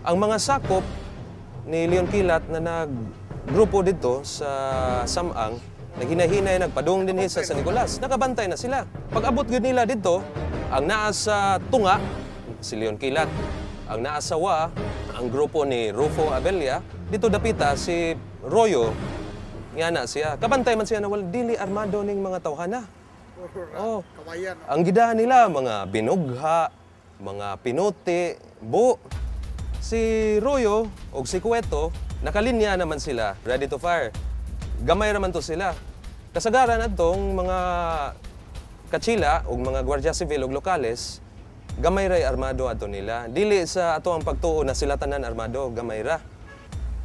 Ang mga sakop ni Leon Kilat na naggrupo dito sa Samang, naghinahinay, nagpadung din sa San Nicolas. Nakabantay na sila. Pag-abot yun nila dito, ang naa sa tunga, si Leon Kilat. Ang naa sa wa, ang grupo ni Rufo Abella. Dito dapita si Royo. Nga na siya. Kabantay man siya na wala dili armado ning mga tawhana. Oh. Kawayan. Ang gidahan nila, mga binugha, mga pinuti, bu. Si Royo o si Cueto, nakalinya naman sila, ready to fire. Gamay raman to sila. Kasagaran atong mga katsila o mga gwardiya civil o lokales, gamay ray armado ato nila. Dili sa ato ang pagtuo na sila tanan armado, gamay ra.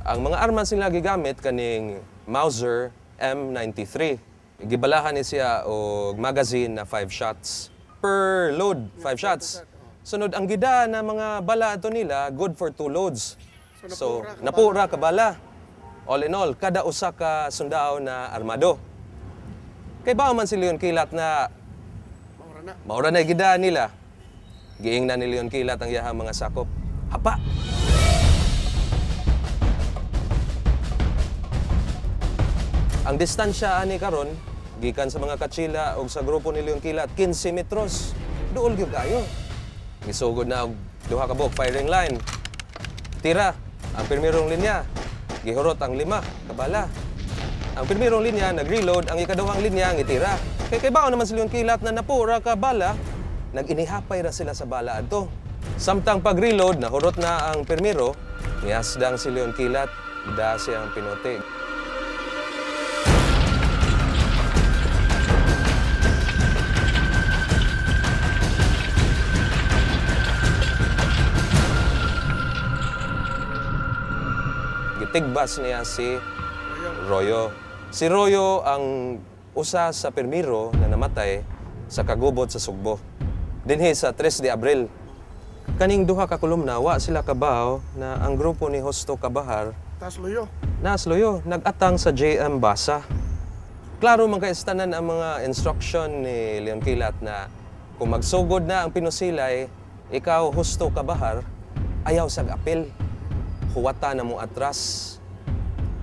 Ang mga armas nila gigamit kaning Mauser M93. Gibalahan ni siya og magazine na 5 shots per load, 5 shots. Sunod ang gida na mga bala ato nila, good for 2 loads. So, napura ka bala. All in all, kada usa ka sundao na armado. Kay bao man si Leon Kilat na Maura na. maura na gida nila. Giingnan ni Leon Kilat ang iyahang mga sakop. Hapa! Ang distansya ani karon gikan sa mga katsila og sa grupo ni Leon Kilat, 15 metros. Duol gyud kayo. Gisugod na og duha ka buok firing line. Tira ang primerong linya. Gihurot ang 5 kabala. Ang primerong linya nag-reload, ang ikaduhang linya ngitira. Kay baon naman si Leon Kilat na napura ka bala, nag-inihapay ra sila sa bala adto. Samtang pag-reload, nahurot na ang primero, niasdang si Leon Kilat, da siyang pinuti. Gitigbas niya si Royo. Si Royo ang usa sa pirmiro na namatay sa kagubot sa Sugbo. Dinhi sa 3 de Abril. Kaning duha ka kolumna, wa sila kabaw na ang grupo ni Justo Cabajar Taas luyo. Naas luyo, nag-atang sa JM Basa. Klaro man kay tanan ang mga instruction ni Leon Kilat na kung magsugod na ang pinusilay, ikaw Justo Cabajar, ayaw sag apil. Huwata na mo atras.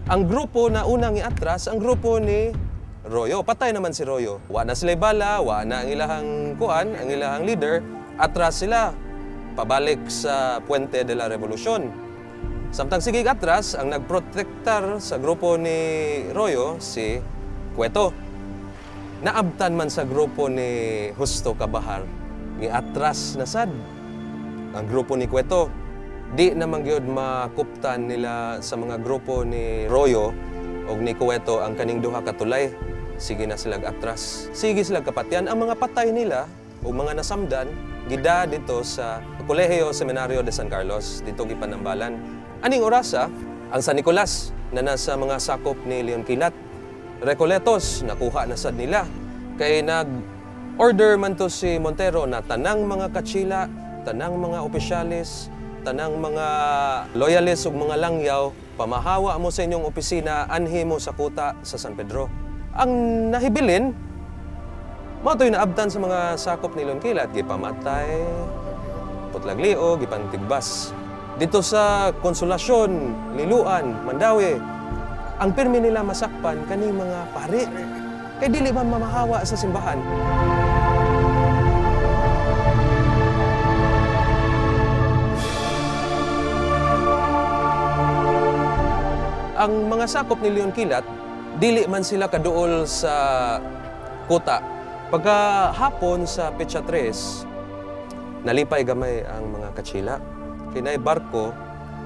Ang grupo na unang iatras, ang grupo ni Royo. Patay naman si Royo. Wa na sila bala, wa na ang ilahang kuan, ang ilahang leader. Atras sila, pabalik sa Puente de la Revolucion. Samtang sige atras, ang nagprotektar sa grupo ni Royo, si Cueto. Naabtan man sa grupo ni Justo Cabajar, ni atras na sad ang grupo ni Cueto. Di naman gyud makuptan nila sa mga grupo ni Royo og ni Cueto ang kaning duha ka tulay. Sige na silag atras. Sige silag kapatyan. Ang mga patay nila o mga nasamdan, gida dito sa Colegio Seminario de San Carlos, dito gipanambalan. Aning orasa, ang San Nicolas na nasa mga sakop ni Leon Kilat. Recoletos, nakuha na sad nila. Kay nag-order man to si Montero na tanang mga katsila, tanang mga opisyalis, tanang mga loyalists ug mga langyaw, pamahawa mo sa inyong opisina, anhi mo sa kuta sa San Pedro. Ang nahibilin, mao to'y naabtan sa mga sakop ni Leon Kilat, gipamatay, putlaglio, gipantigbas. Dito sa Konsolasyon, Liluan, Mandaue, ang pirmi nila masakpan kani mga pari. Kay dili man mamahawa sa simbahan. Ang mga sakop ni Leon Kilat, dili man sila kaduol sa kuta. Pagkahapon sa petsa 3, nalipay gamay ang mga katsila. Kinay barko,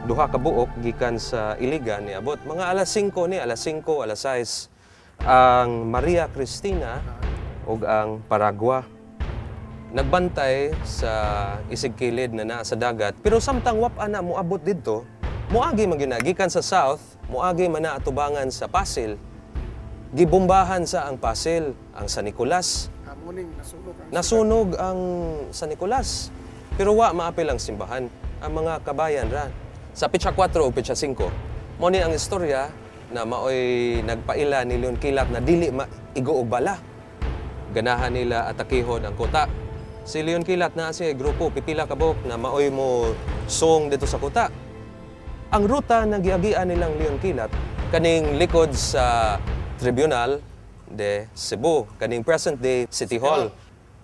duha ka buok gikan sa Iligan niabot. Mga alas 5 ni, alas 5, alas 6, ang Maria Cristina ug ang Paragua. Nagbantay sa isig kilid na naa sa dagat. Pero samtang wap ana moabot didto, moagi man gyud na gikan sa south, moagi man na atubangan sa Pasil. Gibombahan sa ang Pasil, ang San Nicolas. Morning, nasunog ang Nasunog ang San Nicolas. Pero wa maapil ang simbahan, ang mga kabayan ra. Sa petsa 4 o petsa 5, mo ni ang istorya na maoy nagpaila ni Leon Kilat na dili maigo og bala. Ganahan nila atakihon ang kuta. Si Leon Kilat na siya grupo, pipila ka buok na maoy mo song dito sa kuta. Ang ruta na giagian nilang Leon Kilat kaning likod sa Tribunal de Cebu, kaning present day City Hall.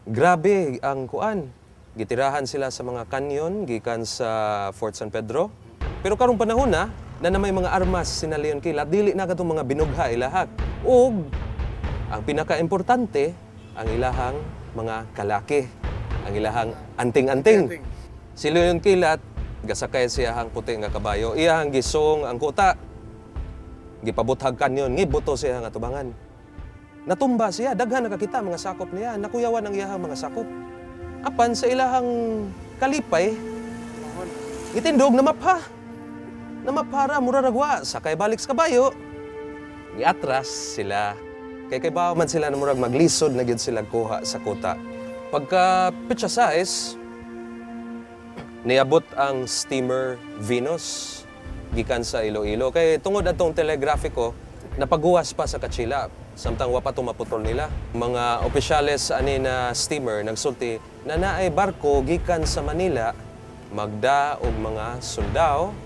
Grabe ang kuan. Gitirahan sila sa mga kanyon gikan sa Fort San Pedro. Pero karong panahon na, na na may mga armas sina Leon Kilat, dili na katong mga binugha ilahak. Ug ang pinakaimportante, ang ilahang mga kalaki, ang ilahang anting-anting. Anting. Si Leon Kilat, gasakay siya ang puti nga kabayo. Iyahang gisong ang kuta. Gipabuthag kanyon, ngibuto siya nga tubangan. Natumba siya, daghan nakakita mga sakop niya, nakuyawan ang iyahang mga sakop. Apan sa ilahang kalipay, Bangon. gitindog namapha. Namaphara, mura ragwa, sakay balik sa kabayo. Giatras sila. Kay bawo man sila na murag maglisod na gyud sila kuha sa kuta. Pagka pitsa size, niabot ang steamer Venus gikan sa Iloilo. Kay tungod atong telegrafiko, napaguwas pa sa Katsila samtang wa pa maputol nila. Mga opisyales ani na steamer nagsulti na naay barko gikan sa Manila magda og mga sundao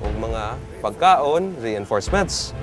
og mga pagkaon, reinforcements.